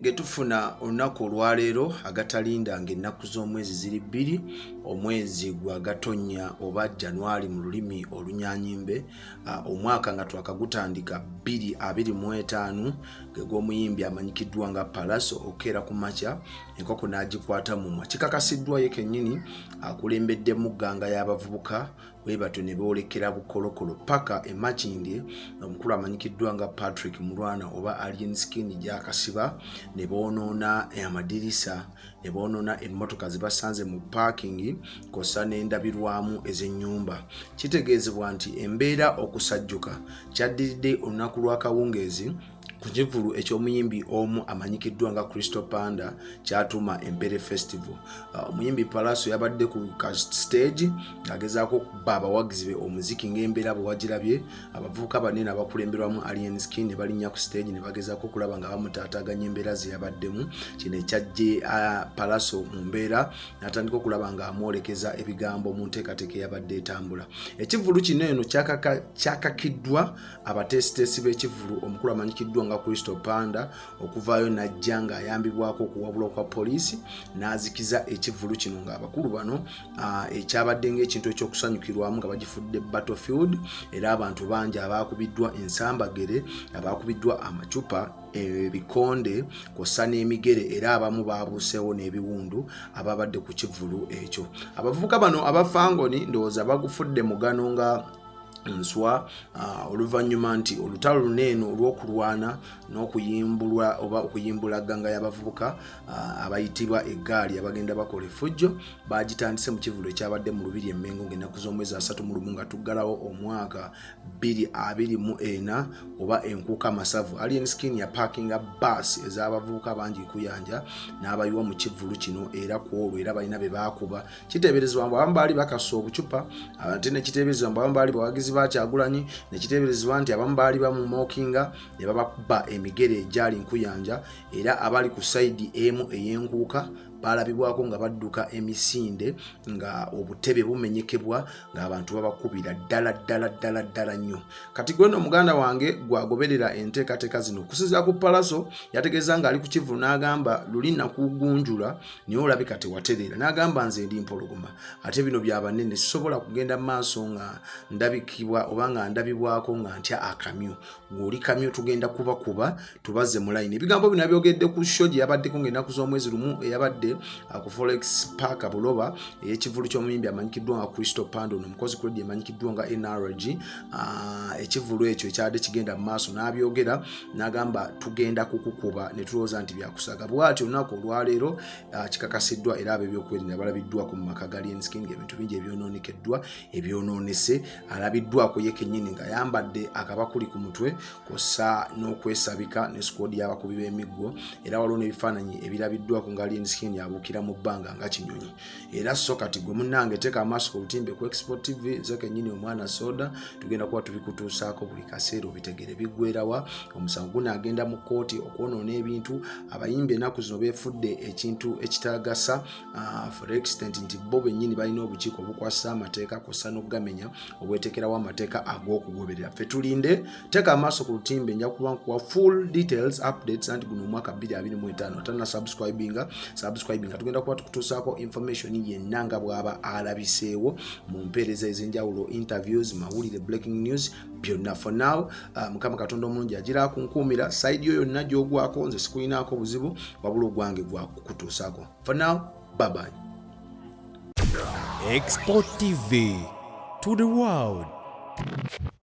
Ge tufuna olunaku olwaleero agatalinda ng'ennaku z'omwezi ziri 2 omwezi gwa Gatonnya oba January mu lulimi Olunyanyimbe, omwaka nga twakagutandika 2025, ge gw'omuyimbi amanyikiddwa nga Pallaso okukeera ku makya enkoko n'agikwata mumwa. Kikakasiddwa ye kennyini akulembeddemu gganga y'abavubuka bwe batyo ne boolekera Bukolokolo paka e Makindye, omukulu amanyikiddwa nga Patrick Mulwana oba Alien Skin gy'akasiba, ne boonoona amadirisa, ne boonoona emmotoka ze basanze mu paakingi kw'ossa n'endabirwamu ez'ennyumba. Kitegeezebwa nti embeera okusajjuka kyaddiridde olunaku lwa kawungeezi ku kivvulu eky'omuyimbi omu amanyikiddwa nga Crystal Panda kyatuuma Empere Festival. Omuyimbi Pallaso yabadde ku ka stage ng'agezaako okuba abawagizi be omuziki ng'embeera bwe wagirabye. Abavubuka banene abakulemberwamu Alien Skin ne balinnya ku stage ne bagezaako okulaba nga bamutaataaganya embeera ze yabaddemu. Kino ekyajje Pallaso mu mbeera n'atandika okulaba ng'amwolekeza ebigambo mu nteekateeka eyabadde etambula. Ekivvulu kino eno kyakakiddwa abateesiteesi b'ekivvulu, omukulu amanyikiddwa nga Crystal Panda okuvaayo n'ajja ng'ayambibwako okuwabulwa kwa poliisi n'azikiza ekivvulu kino, ng'abakulu bano ekyabadde ng'ekintu ekyokusanyukirwamu nga bagifudde battlefield, era abantu bangi abaakubiddwa ensambagere, abaakubiddwa amacupa, ebikonde kw'ossa n'emigere, era abamu baabuuseewo n'ebiwundu ababadde ku kivvulu ekyo. Abavubuka bano abafangoni ndowooza bagufudde mugano nga nswa, oluvannyuma nti olutalo luno eno olw'okulwana n'okuyimbulwa oba okuyimbula gganga y'abavubuka abayitibwa eggaali abagenda bakola effujjo bagitandise mu kivvulu ekyabadde mu Lubiri e Mmengo ng'ennaku z'omwezi 31 nga tuggalawo omwaka 2024 oba enkuuka amasavu. Alien Skin yapaakinga baasi ez'abavubuka bangi kuyanja n'abayiwa mu kivvulu kino, era ku olwo era balina be baakuba. Kiteeberezebwa mbu abamu baali bakasa obucupa, ate ne kiteeberezebwa mbu abamu baali bawagizi ba Kyagulanyi, ne kiteeberezebwa nti abamu baali bamumookinga ne babakuba emigere egyali nkuyanja, era abali ku sayidi emu ey'enkuuka balabibwako nga badduka emisinde nga obutebe bumenyekebwa ng'abantu babakubira ddala ddala ddala ddala nnyo. Kati gweno muganda wange gwagoberera enteekateeka zino, okusinziira ku Pallaso yategeeza ng'ali ku kivvulu n'agamba, "Luli nakugunjula naye olabika tewatereera." N'agamba, "Nze ndi mpologoma, ate bino bya banene, sisobola kugenda mu maaso nga ndabikibwa oba nga ndabibwako nga ntya akamyu. Ng'oli kamyu, tugenda kubakuba tubazze mu layini." Ebigambo bino yabyogedde ku show gye yabaddeko ng'ennaku z'omwezi 1 eyabadde ku Forex Park Buloba, ey'ekivvulu ky'omuyimbi amanyikiddwa nga Crystal Panda, ono omukozi ku radio emanyikiddwa nga NRG. Ekivvulu ekyo ekyabadde kigenda mu maaso n'abyogera n'agamba, "Tugenda kukukuba ne tulowooza nti byakusaga." Bw'atyo olunaku olwaleero kikakasiddwa era ab'ebyokwerinda balabiddwako mu maka ga Alien Skin ng'ebintu bingi ebyonoonekeddwa ebyonoonese. Alabiddwako ye kennyini ng'ayambadde akabakuli ku mutwe kw'ossa n'okwesabika ne squad y'abakubi b'emiggo, era waliwo n'ebifaananyi ebirabiddwako nga Alien Skin abuukira mu bbanga nga kinyonyi. Era so kati gwe munnange teeka amaaso ku lutimbe ku Export TV, nze kennyini omwana soda, tugenda kuba tubikutuusaako buli kaseera obitegere biggwerawa. Omusango gunaagenda mu kkooti okwonoona ebintu. Abayimbi ennaku zino beefudde ekintu ekitagasa for extent nti bo bennyini balina obukiiko obukwasisa amateeka kw'ossa n'okugamenya, obweteekerawo amateeka ag'okugoberera. Ffe tulinde, teeka amaaso ku lutimbe, nja kuba nkuwa full details, updates, anti guno omwaka 2025. Atanna subscribinga, subscribinga, tugenda kuba tukutuusaako information yenna nga bw'aba alabiseewo mu mpeereza ez'enjawulo, interviews, mawulire, breaking news, byonna. For now, Mukama Katonda omulungi agira akunkuumira side yo yonna gy'ogwako. Nze sikulinaako buzibu, wabula ogwange gwakukutuusaako. For now, bye bye. Export TV to the world.